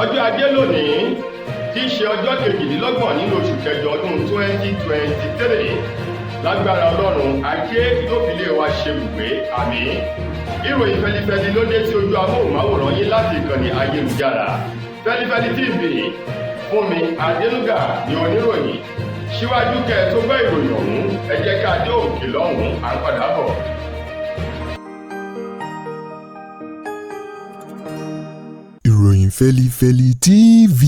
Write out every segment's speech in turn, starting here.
Ọjọ́ Ajé lónìí, tí í ṣe ọjọ́ 22 nínú oṣù kẹjọ ọdún 2023. Lágbára Ọlọ́run, Ajé yóò fi lé wa ṣe bùgbé, àmín. Ìròyìn fẹlifẹli ló dé sí ojú amóhùnmáwòrán yín láti ìkànnì ayélujára Fẹlifẹli TV. Fúnmi Adénúgà ní oníròyìn. Síwájú kẹ́ ẹ tó gbọ́ ìròyìn ọ̀hún, ẹ jẹ́ ká dé òkè lọ́hùn-ún, à ń padà bọ̀. Ìròyìn Fẹlifẹli TV,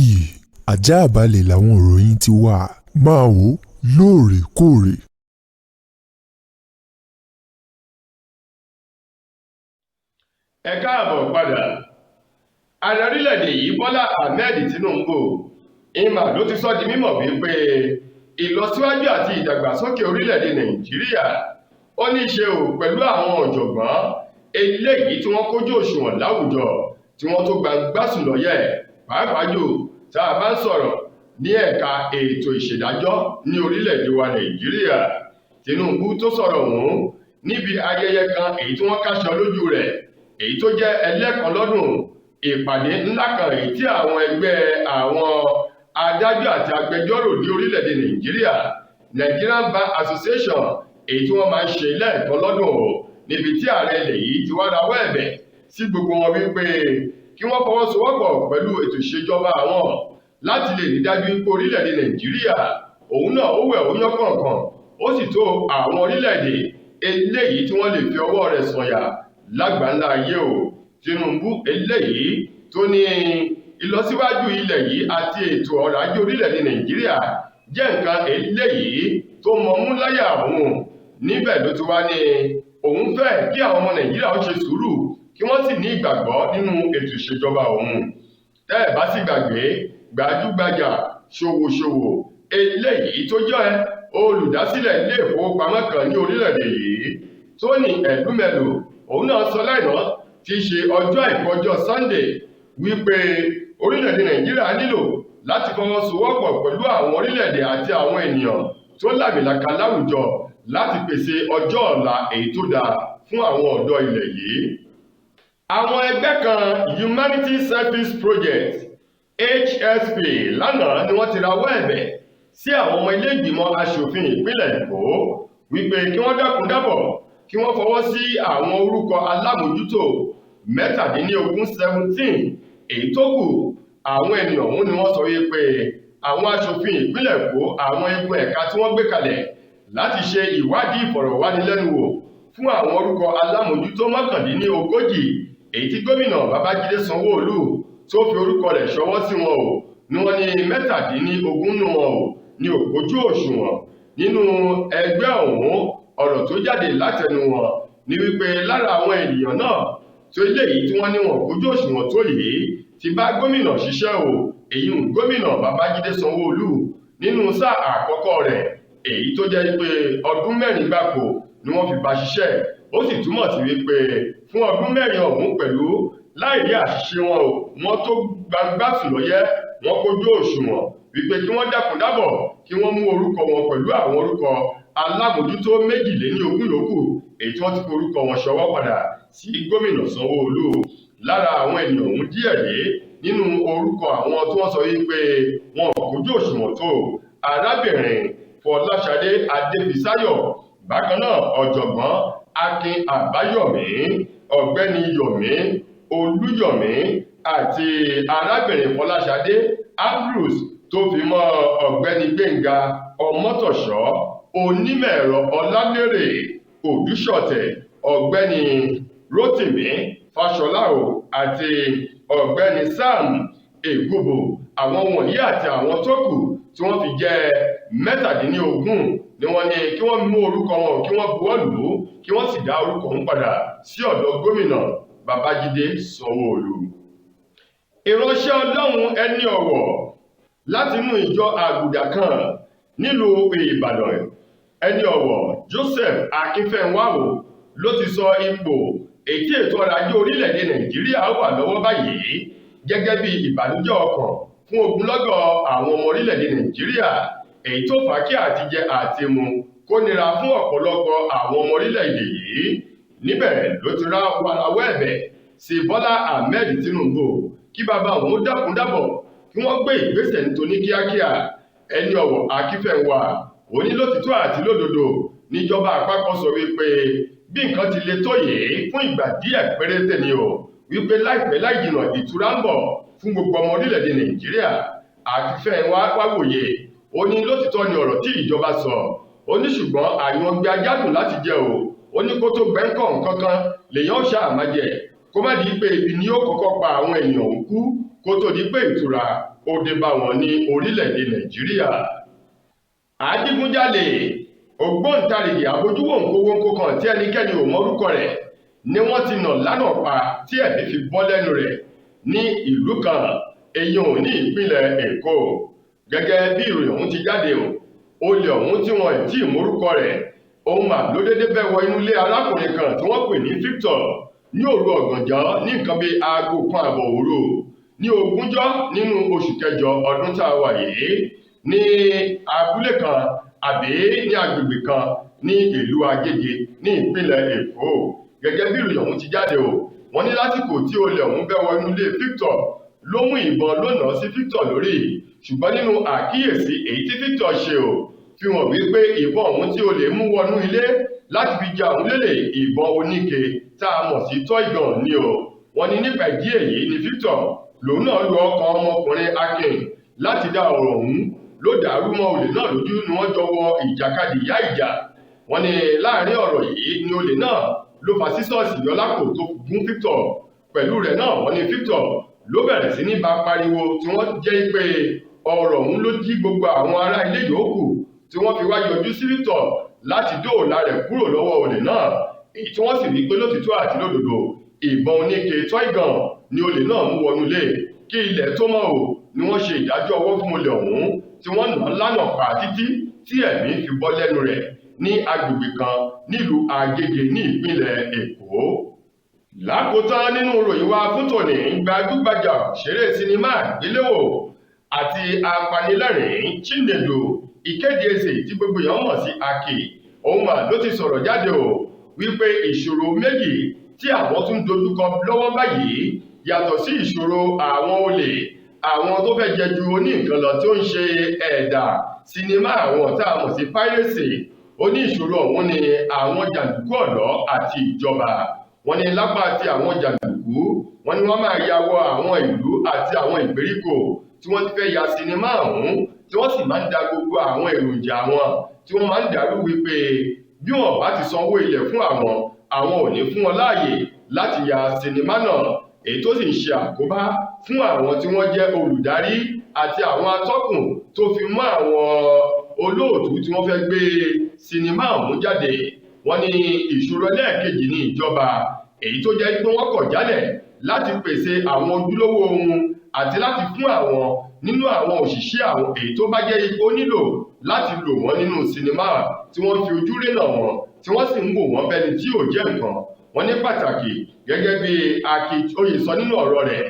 ajáàbalẹ̀ làwọn ìròyìn ti wà, máa wò lóòrèkóòrè. Ẹ káàbọ̀ padà. Ààrẹ orílẹ̀-èdè yìí, Bọ́lá Ahmed Tinubu, ìmà ló ti sọ di mímọ̀ wípé ìlọsíwájú àti ìdàgbàsókè orílẹ̀-èdè Nàìjíríà ó ní í ṣe ò pẹ̀lú àwọn ọ̀jọ̀gbọ́n eléyìí tí wọ́n kójú òṣùwọ̀n láwùjọ, tí wọ́n tó gbangbásùn lọ́yẹ̀, pàápàá jù tá a bá ń sọ̀rọ̀ ní ẹ̀ka ètò ìṣèdájọ́ ní orílẹ̀-èdè wa Nàìjíríà. Tinubu tó sọ̀rọ̀ ọ̀hún níbi ayẹyẹ kan èyí tí wọ́n káṣọ lójú rẹ̀, èyí tó jẹ́ ẹlẹ́kan lọ́dún, ìpàdé ńlá kan èyí tí àwọn ẹgbẹ́ àwọn adájọ́ àti agbẹjọ́rò ní orílẹ̀-èdè Nàìjíríà, Nigerian Bar Association, èyí tí wọ́n máa ń ṣe lẹ́ẹ̀kan lọ́dún, níbi tí ààrẹ ilẹ̀ yìí ti wá rawọ́ ẹ̀bẹ̀ sí gbogbo wọn wípé kí wọ́n fọwọ́sowọ́pọ̀ pẹ̀lú ètò ìṣèjọba àwọn láti lè rí dájú pé orílẹ̀-èdè Nàìjíríà òun náà ó wẹ̀ ó yán kọ̀ọ̀kan, ó sì tó àwọn orílẹ̀-èdè eléyìí tí wọ́n lè fi ọwọ́ rẹ̀ sọ̀yà lágbàńlá ayé o. Tinubu eléyìí tó ní ìlọsíwájú ilẹ̀ yìí àti ètò ọrọ̀ ajé orílẹ̀-èdè Nàìjíríà jẹ́ nǹkan eléyìí tó mọmú láyà òun, níbẹ̀ ló ti wá ní òun fẹ́ kí àwọn ọmọ Nàìjíríà ó ṣe sùúrù, kí wọ́n sì ní ìgbàgbọ́ nínú ètò ìṣèjọba òun. Tẹ́ ẹ̀ bá sì gbàgbé, gbajúgbajà ṣòwòṣòwò eléyìí tó jẹ́ olùdásílẹ̀ ilé ìfowópamọ́ kan ní orílẹ̀-èdè yìí, Tony Elumelu, òun náà sọ láìná tí í ṣe ọjọ́ Àìkú, ọjọ́ Sunday, wípé orílẹ̀-èdè Nàìjíríà nílò láti fọwọ́sowọ́pọ̀ pẹ̀lú àwọn orílẹ̀-èdè àti àwọn ènìyàn tó làmìlaka láwùjọ láti pèsè ọjọ́ ọ̀la èyí tó dáa fún àwọn ọ̀dọ́ ilẹ̀ yìí. Àwọn ẹgbẹ́ kan, Humanity Service Project, HSP, lánàá ni wọ́n ti rawọ́ ẹ̀bẹ̀ sí àwọn ọmọ ilé ìgbìmọ̀ aṣòfin ìpínlẹ̀ Èkó wípé kí wọ́n dákun dábọ̀, kí wọ́n fọwọ́ sí àwọn orúkọ alámòjútó 17, 17 èyí tó kù. Àwọn ènìyàn ọ̀hún ni wọ́n sọ wípé àwọn aṣòfin ìpínlẹ̀ Èkó, àwọn igun ẹ̀ka tí wọ́n gbé kalẹ̀ láti ṣe ìwádìí ìfọ̀rọ̀wánilẹ́nuwò fún àwọn orúkọ alámòjútó 39 èyí tí gómìnà Babájídé Sanwó-Olú tó fi orúkọ rẹ̀ ṣọwọ́ sí wọn o, ni wọ́n ní 17 nù wọn o ní òkójú òṣùwọ̀n. Nínú ẹgbẹ́ ọ̀hún, ọ̀rọ̀ tó jáde látẹnu wọn ni wípé lára àwọn ènìyàn náà tó eléyìí tí wọ́n ní wọn kójú òṣùwọ̀n tó yìí ti bá gómìnà ṣiṣẹ́ o, èyí ń gómìnà Babájídé Sanwó-Olú nínú sáà àkọ́kọ́ rẹ̀, èyí tó jẹ́ pé ọdún 4 gbáko ni wọ́n fi bá ṣiṣẹ́. Ó sì túmọ̀ sí wípé fún ọdún 4 ọ̀hún pẹ̀lú láì rí àṣìṣe wọn o, wọ́n tó gbangba sùn lọ́yẹ́, wọ́n kójú òṣùwọ̀n, wípé kí wọ́n dákun dábọ̀, kí wọ́n mú orúkọ wọn pẹ̀lú àwọn orúkọ alámòjútó 22 yòókù èyí tí wọ́n ti fi orúkọ wọn ṣọwọ́ padà sí gómìnà Sanwó-Olú. Lára àwọn ènìyàn ọ̀hún díẹ̀ rèé nínú orúkọ àwọn tí wọ́n sọ wípé wọn ò kójú òṣùwọ̀n tó: arábìnrin Fọláṣadé Adéfisáyọ̀, bákan náà ọ̀jọ̀gbọ́n Akin Àbáyọ̀mí, ọ̀gbẹ́ni Yọ̀mí Olúyọ̀mí àti arábìnrin Fọláṣadé Andrews, tó fi mọ́ ọ̀gbẹ́ni Gbénga Ọmọ́tọ̀ṣọ́, onímọ̀-ẹ̀rọ Ọlálérè Òdúṣọ̀tẹ̀, ọ̀gbẹ́ni Rótìmí Fáṣọláò àti ọ̀gbẹ́ni Sam Ègùbù. Àwọn wọ̀nyí àti àwọn tó kù tí wọ́n fi jẹ́ 17 ni wọ́n ní kí wọ́n mú orúkọ wọn, kí wọ́n buwọ́ lù ú, kí wọ́n sì dá orúkọ ọ̀hún padà sí ọ̀dọ̀ gómìnà Babájídé Sanwó-Olú. Ìránṣẹ́ Ọlọ́run ẹni ọ̀wọ̀ láti inú ìjọ àgùdà kan nílùú Ìbàdàn, ẹni ọ̀wọ̀ Joseph Akínfẹ́nwáwò, ló ti sọ ipò èyí ètò ọrọ̀ ajé orílẹ̀-èdè Nàìjíríà wà lọ́wọ́ báyìí gẹ́gẹ́ bí ìbànújẹ́ ọkàn fún ogunlọ́gọ̀ àwọn ọmọ orílẹ̀-èdè Nàìjíríà, èyí tó fà á kí àtijẹ àti mu kó nira fún ọ̀pọ̀lọpọ̀ àwọn ọmọ orílẹ̀-èdè yìí. Níbẹ̀ ló ti ra warawọ́ ẹ̀bẹ̀ sí Bọ́lá Ahmed Tinubu. Kí bàbá òun dákun dábọ̀, kí wọ́n gbé ìgbésẹ̀ nítorí kíákíá. Ẹni ọ̀wọ̀ Akínfẹ́ńwá ó ní lótìtọ́ àti lódodo níjọba àpapọ̀ sọ wípé bí nǹkan ti le tó yìí fún ìgbà díẹ̀ péréte ni o, wípé láìpẹ́ láì jìnnà ìtura ń bọ̀ fún gbogbo ọmọ orílẹ̀-èdè Nàìjíríà. Akínfẹ́ńwá wá wòye, ó ní lótìtọ́ ni ọ̀rọ̀ tí ìjọba sọ, ó ní ṣùgbọ́n àyùn ọgbẹ́ ajádùn láti jẹ o, ó ní kó tó gbẹ́ńkọ̀ nǹkankan lèyàn ó ṣáà má jẹ, kó má di pé ibi ni ó kọ́kọ́ pa àwọn èèyàn òun kú kó tó di pé ìtura ó dé bá wọn ní orílẹ̀-èdè Nàìjíríà. Adigunjalè ògbóǹtarìgì abojúwòǹkowóǹkó kan tí ẹnikẹ́ni ò mọrúkọ rẹ̀ ni wọ́n ti nà lánàá pa tí ẹ̀mí fi bọ́ lẹ́nu rẹ̀ ní ìlú kan, èyí ò ní ìpínlẹ̀ Èkó. Gẹ́gẹ́ bí ìròyìn ọ̀hún ti jáde o, olè ọ̀hún tí wọ́n tí ì mórúkọ rẹ̀ òun mà ló dédé bẹ́ wọ inú ilé arákùnrin kan tí wọ́n pè ní Victor ní òru ọ̀gànjọ́ ní nǹkan bíi 1:30 òru ní ogúnjọ́ nínú oṣù kẹjọ ọdún tá a wà yìí ní abúlé kan àbí ní agbègbè kan ní ìlú Agége ní ìpínlẹ̀ Èkó. Gẹ́gẹ́ bí ìròyìn ọ̀hún ti jáde o, wọ́n ní lásìkò tí olè ọ̀hún bẹ́ wọ inú ilé Victor ló mú ìbọn lónà sí Victor lórí, ṣùgbọ́n nínú àkíyèsí èyí tí Victor ṣe o fi hàn wípé ìbọn ọ̀hún tí olè mú wọnú ilé láti fi ja òun lélẹ̀ ìbọn oníke tá a mọ̀ sí toy gun ni o. Wọ́n ní nípa ìdí èyí ni Victor lòun náà lu ọkàn ọmọkùnrin Akin láti dá ọ̀rọ̀ ọ̀hún ló dàrú mọ́ olè náà lójú ni wọ́n jọ wọ ìjàkadì ìyá ìjà. Wọ́n ní láàrin ọ̀rọ̀ yìí ni olè náà ló fa sísọ́ọ̀sì yọ lápò tó gún Victor pẹ̀lú rẹ̀ náà. Wọ́n ní Victor ló bẹ̀rẹ̀ sí ní bá pariwo tí wọ́n jẹ́ pé ọ̀rọ̀ ọ̀hún ló jí gbogbo àwọn ará ilé yòókù tí wọ́n fi wá yọjú sí Victor láti dóòlà rẹ̀ kúrò lọ́wọ́ olè náà, èyí tí wọ́n sì rí pé lótìtọ́ àti lódodo ìbọn oníke toy gun ni olè náà mú wọnú ilé. Kí ilẹ̀ tó mọ́ o ni wọ́n ṣe ìdájọ́ ọwọ́ fún olè ọ̀hún tí wọ́n nà lánàá pa títí tí ẹ̀mí fi bọ́ lẹ́nu rẹ̀ ní agbègbè kan nílùú Agége ní ìpínlẹ̀ Èkó. Lákòótán nínú ìròyìn wa fún tòní, gbajúgbajà òṣèré sinimá àgbéléwò àti apanilẹ́rìn-ín Chinedu Ikedieze tí gbogbo èèyàn mọ̀ sí Aki, òun mà ló ti sọ̀rọ̀ jáde o wípé ìṣòro méjì tí àwọn tún dojúkọ lọ́wọ́ báyìí yàtọ̀ sí ìṣòro àwọn olè, àwọn tó fẹ́ jẹ ju oní nǹkan lọ tí ó ń ṣe ẹ̀dà sinimá àwọn tá a mọ̀ sí piracy. Ó ní ìṣòro ọ̀hún ni àwọn jàǹdùkú ọ̀dọ́ àti ìjọba. Wọ́n ní lápá ti àwọn jàǹdùkú, wọ́n ní wọ́n máa ya wọ àwọn ìlú àti àwọn ìgbèríko tí wọ́n ti fẹ́ ya sinimá ọ̀hún, tí wọ́n sì máa ń da gbogbo àwọn èròjà wọn tí wọ́n máa ń dàrú wípé bí wọ́n bá ti sanwó ilẹ̀ fún àwọn, àwọn ò ní fún wọn láàyè láti ya sinimá náà, èyí tó sì ń ṣe àkóbá fún àwọn tí wọ́n jẹ́ olùdarí àti àwọn atọ́kùn tó fi mọ́ àwọn olóòtú tí wọ́n fẹ́ gbé sinimá ọ̀hún jáde. Wọ́n ní ìṣòro ẹlẹ́ẹ̀kejì ní ìjọba, èyí tó jẹ́ pé wọ́n kọ̀ jálẹ̀ láti pèsè àwọn ojúlówó ohun àti láti fún àwọn nínú àwọn òṣìṣẹ́ àwọn èyí tó bá jẹ́ ipò nílò láti lò wọ́n nínú sinimá tí wọ́n fi ojú rénà wọn tí wọ́n sì ń wò wọ́n bẹ́ni tí ò jẹ́ nǹkan. Wọ́n ní pàtàkì gẹ́gẹ́ bí Akin Oyè sọ nínú ọ̀rọ̀ rẹ̀,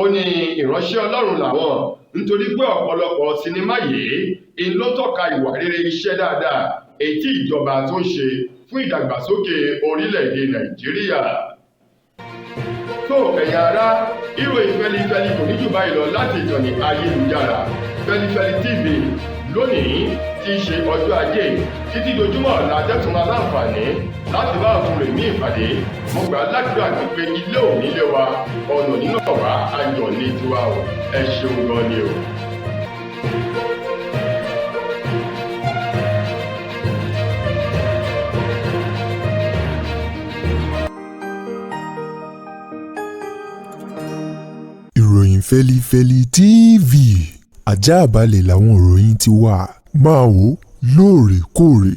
ó ní ìránṣẹ́ Ọlọ́run làwọn nítorí pé ọ̀pọ̀lọpọ̀ sinimá yìí ló tọ́ka ìwà rere iṣẹ́ dáadáa èyí tí ìjọba tó ń ṣe fún ìdàgbàsókè orílẹ̀-èdè Nàìjíríà. Tó ẹ̀yin ará, ìròyìn Fẹ́lifẹ́li kò ní jù báyìí lọ láti ìkànnì ayélujára Fẹ́lifẹ́li TV lónìí tí í ṣe ọjọ́ Ajé títí dojúmọ́ ọ̀la tẹ́tùn aláǹfààní láti bá ọ̀tún rè mí ìpàdé. Mo gbà ládùúrà pé ilé ò nílé wa, ọ̀nà nínú ọ̀wá ayọ̀ ní tiwa o. Ẹ ṣeun gan ni o. Ìròyìn Fẹ́lifẹ́li TV àjààbálẹ̀ làwọn ìròyìn ti wà, máa wò lóòrèkóòrè.